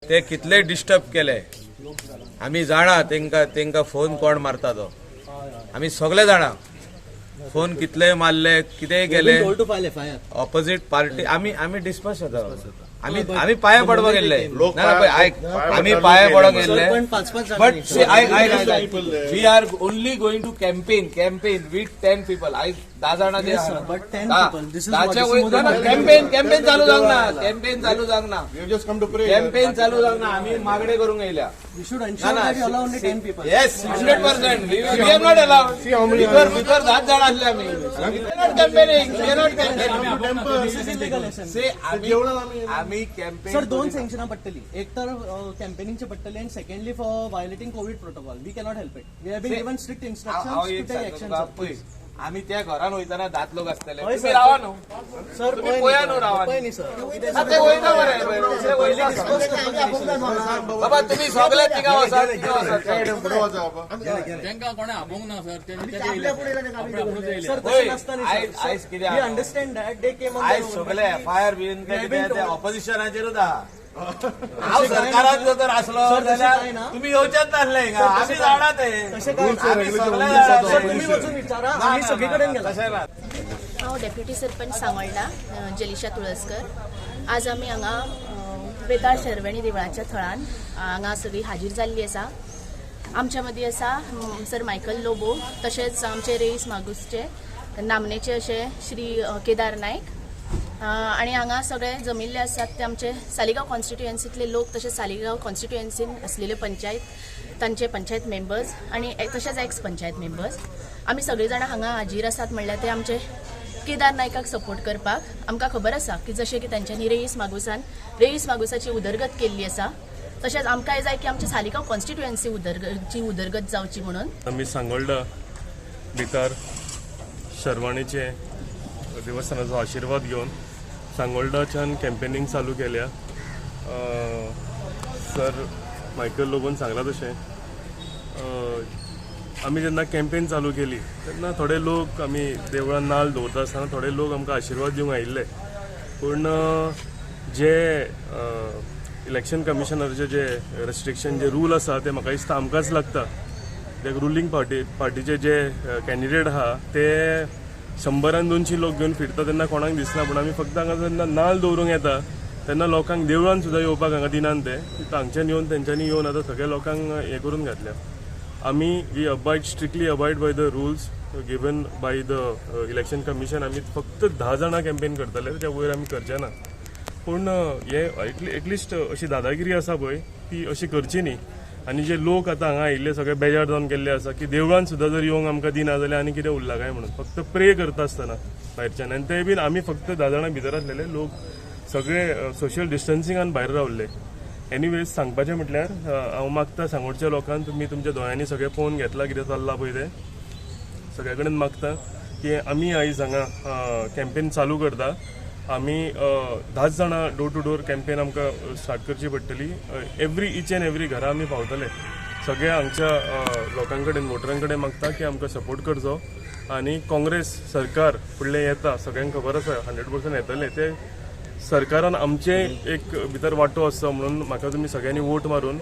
ते कितले डिस्टर्ब केले आमी जाणा. तेंका फोन कोण मारता तो आमी सगळे जाणा. फोन कितले मारले, कितेंय केले. Told to file FIR. Opposite party, आमी डिस्पर्स जाता. आमी पांये पडपाक गेल्ले. लोक ना ना, पळय, आयक, पांय आमी पडपाक पांये पडोंक गेल्ले. गेल्ले. सर, पण पाच पाच बट जाणांनी. आयक आयक आयक, we are only going to campaign with 10 people. आयज 10 जाणां. Yes, sir, but 10 people. This is what- this is more than campaign campaign चालू जावंक ना. कॅम्पेन चालू जावंक ना. We have just come to pray. Campaign चालू जावंक ना. आमी मागणे करूंक येयल्या. We should ensure that you allow only 10 people. Yes, 100%. We are not allowed. See how many भितर 10 जाण असले आमी. Not campaigning, we are not campaigning. This is illegal assembly. See, आमी कॅम्पेन सर, दोन सँक्शनां पडटली. एक तर कॅम्पेनिंगचे पडटली and secondly for violating Covid protocol. We cannot help it. We have been given strict instruction हांव टू एक टेक सांगता action. तुका, पळय, आमी त्या घरान वयतना 10 लोक आसतले. हय, तुमी सर. रावा न्हू. सर, तुमी पळया न्हू, रावा. पळय न्ही सर. हा, ते वयता मरे, ते वयता. बाबा, तुम्ही सगळे तिगा वसात, तिगा वसात. फुडें वचा बाबा. तांकां कोणें आपोवंक ना सर, ते येयले, आपणूच येयले. सर, पळय, तशें नासता न्ही. आयज कितें we आहा? Understand that they came. आयज सगळे एफआयआर बीन ते कितें ते ऑपोजिशनाचेरूच आहा. हांव सरकारात जर तर आसलो सर, तशें जाल्यार काय ना. तुमी येवचेच नासले हिंगा. आमी जाणा ते. तशें काय आमी सगळे जाणा सर, ते. तुम्ही वचून विचारा, आम्ही सगळे कडेन गेला. तशें ना. हांव डेप्युटी सरपंच सांगोळडा जलिशा तुळसकर. आज आमी हांगा वेताळ शर्वणी देवळाच्या थळान हांगा सगळी हाजीर जाल्ली आसा. आमच्या मदीं आसा सर मायकल लोबो, तशेंच आमचे रेईस मागूसचे नामनेचे अशे श्री केदार नायक आनी हांगा सगळे जमिल्ले आसात ते आमचे सालिगांव कॉन्स्टिट्युएन्सीतले लोक, तशेंच सालिगांव कॉन्स्टिट्युएन्सीन आसलेले पंचायत, तांचे पंचायत मेंबर्स आनी तशेंच एक्स पंचायत मेंबर्स. आमी सगळीं जाणां हांगा हाजीर आसात म्हणल्यार ते आमचे केदार नायकाक सपोर्ट करपाक. आमकां खबर आसा की जशें की तांच्यांनी रेईस मागुसाची उदरगत केल्ली आसा, तशेंच आमकांय जाय की आमच्या सालिगांव कॉन्स्टिट्युएन्सी उदरगतची उदरगत जावची म्हणून. आमी सांगोल्डा भितर शर्वाणीचे देवस्थानाचो आशिर्वाद घेवन सांगोल्डाच्यान कॅम्पेनींग चालू केल्या. सर मायकल लोबोन सांगलां तशें, आमी जेन्ना कॅम्पेन चालू केली तेन्ना थोडे लोक, आमी देवळान नाल दवरता आसतना थोडे लोक आमकां आशिर्वाद दिवंक आयिल्ले. पूण जे इलेक्शन कमिशनरचे जे रेस्ट्रिक्शन, जे रूल आसा, ते म्हाका दिसता आमकांच लागता, कित्याक रुलींग पार्टीचे जे कॅन्डिडेट आहा ते 100आन 200 लोक घेवन फिरता तेन्ना कोणाक दिसना. पूण आमी फक्त हांगा जेन्ना नाल दवरूंक येता तेन्ना लोकांक देवळान सुद्दां येवपाक हांगा दिनात. ते हांगच्यान येवन, तेंच्यांनी येवन आतां सगळ्या लोकांक हें करून घातल्या. आमी we abide strictly abide by the rules given by the Election Commission. आमी फक्त 10 जाणां कॅम्पेन करतले, त्याच्या वयर आमी करचे ना. पूण हे एटलिस्ट अशी दादागिरी आसा पळय, ती अशी करची न्ही. आनी जे लोक आतां हांगा आयिल्ले सगळे बेजार जावन गेल्ले आसा की देवळान सुद्दां जर येवंक आमकां दिना जाल्यार आनी कितें उरला काय म्हणून, फक्त प्रे करता आसतना भायरच्यान. आनी ते बीन आमी फक्त 10 जाणां भितर आसलेले, लोक सगळे सोशल डिस्टन्सिंगान भायर रावल्ले. एनिवेज, सांगपाचें म्हटल्यार हांव मागता सांगोडच्या लोकांक, तुमी तुमच्या दोळ्यांनी सगळें पळोवन घेतलां कितें चल्लां पळय तें. सगळ्या कडेन मागता की आमी आयज हांगा कॅम्पेन चालू करता. आमी 10 जाणां डोर टू डोर कॅम्पेन आमकां स्टार्ट करची पडटली. एवरी इच एंड एवरी घरा आमी पावतले. सगळ्या हांगच्या लोकां कडेन, वोटरां कडेन मागता की आमकां सपोर्ट करचो आनी काँग्रेस सरकार फुडलें येता, सगळ्यांक खबर आसा, 100% येतलें. ते सरकारान आमचे एक भितर वांटो आसचो म्हणून म्हाका तुमी सगळ्यांनी वोट मारून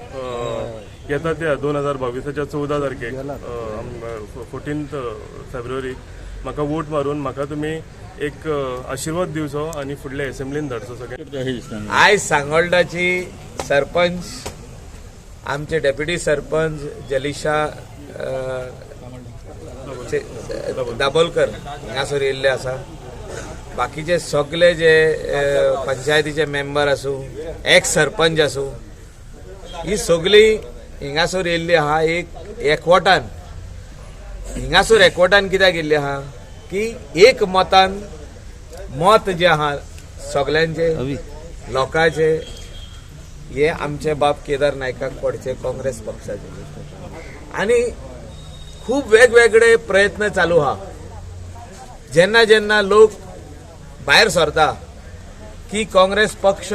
येता त्या 2022च्या 14 तारखेक, 14 फेब्रुवारी, म्हाका वोट मारून म्हाका तुमी एक आशिर्वाद दिवचो आनी फुडले एसेंब्लीन धाडचो सगळे. आयज सांगोल्डाची सरपंच, आमचे डेप्युटी सरपंच जलिशा दाबोलकर हांगासर येयल्ले आसा. बाकीचे सगळे जे पंचायतीचे मेंबर आसूं, एक्स सरपंच आसूं, ही सगळी हिंगासर येयल्ली आहा एक एकवटान. हिंगासर एकवटान कित्याक येयल्ली आहा की एक मतान मत जे आहा सगल्यांचे लोकांचे, हे आमचे बाब केदार नायकाक पडचे, काँग्रेस पक्षाचे. आणि खूप वेगवेगळे प्रयत्न चालू आहा. जेन्ना जेन्ना लोक भायर सरता की काँग्रेस पक्ष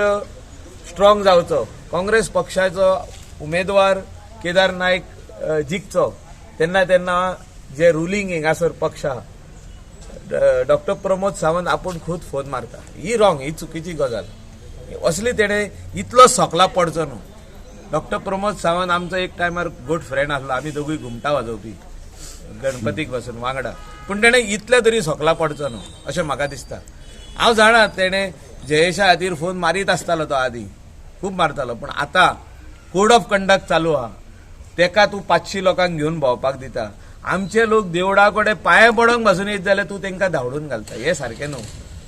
स्ट्रॉंग जावचो, काँग्रेस पक्षाचो उमेदवार केदार नायक जिखचो, तेन्ना तेन्ना जे रुलींग हिंगासर पक्ष आहा, डॉक्टर प्रमोद सावंत आपूण खुद फोन मारता. ही रॉंग, ही चुकीची गजाल. असली तेणे इतलो सकला पडचो न्हू. डॉक्टर प्रमोद सावंत आमचो एक टायमार गुड फ्रेंड आसलो. आमी दोगूय घुमटां वाजोवपी गणपतीक बसून वांगडा, पूण तेणें इतले तरी सोकला पडचो न्हू अशें म्हाका दिसता. हांव जाणा, तेणें जयेशा खातीर फोन मारीत आसतालो, तो आदी खूब मारतालो, पूण आतां कोड ऑफ कंडक्ट चालू आहा. तेका तूं 500 लोकांक घेवन भोंवपाक दिता. आमचे लोक देवळा कडेन पांये पडोंक बसून येत जाल्यार तूं तांकां धांवडून घालता, हें सारकें न्हू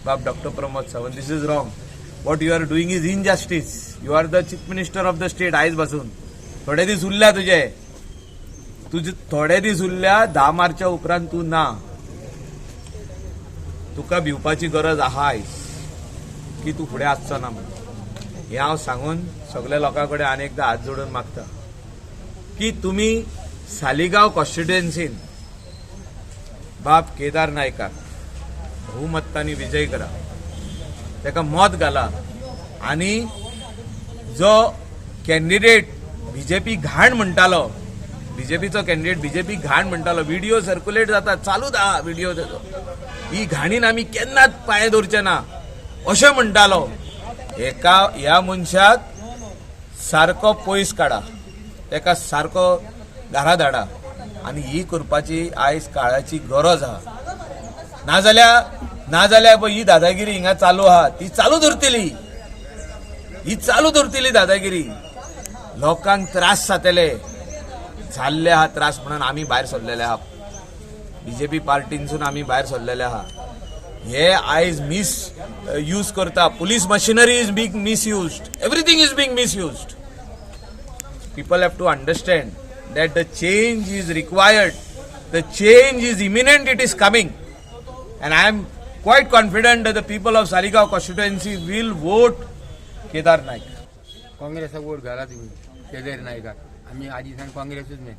बाब doctor Pramod Sawant. This is wrong. What you are doing is injustice. You are the chief minister of the state. आयज बसून थोडे दीस उरल्या तुजे, तुजे थोडे दीस उरल्या. 10 मार्चा उपरांत तूं ना. तुका भिवपाची गरज आहा आयज की तूं फुडें आसचो ना म्हणून. हें हांव सांगून सगल्या लोकां कडेन आनी एकदां हात जोडून मागता की तुमी सालिगांव कॉन्स्टिट्युएन्सीन बाब केदार नायकाक बहुमतांनी विजय करा, ताका मत घाला आनी जो कॅन्डिडेट बीजेपी घाण म्हणटालो, बीजेपीचो कॅन्डिडेट बीजेपी घाण म्हणटालो, व्हिडिओ सर्क्युलेट जाता, चालूच आहा व्हिडिओ तेजो, ही घाणीन आमी केन्नाच पांय दवरचे ना अशें म्हणटालो, हेका, ह्या मनशाक सारको पयस काडा, तेका सारको घरा धाडा आनी ही करपाची आयज काळाची गरज आहा. नाजाल्यार पळय, ही दादागिरी हिंगा चालू आहा ती चालू दवरतली, ही चालू दवरतली दादागिरी. लोकांक त्रास जातले, जाल्ले आहा त्रास म्हणून आमी भायर सरलेले आहा. बीजेपी पार्टीनसून आमी भायर सरलेले आहा. हे आयज मिस यूज करता. Police machinery is being misused, everything is being misused. People have to understand that the change is required. The change is imminent, it is coming. And I am quite confident that the people of Saligao constituency will vote Kedar Naik. काँग्रेसाक vote घाला तुम्ही केदार नायकाक. आमी आदी सावन काँग्रेसूच न्ही.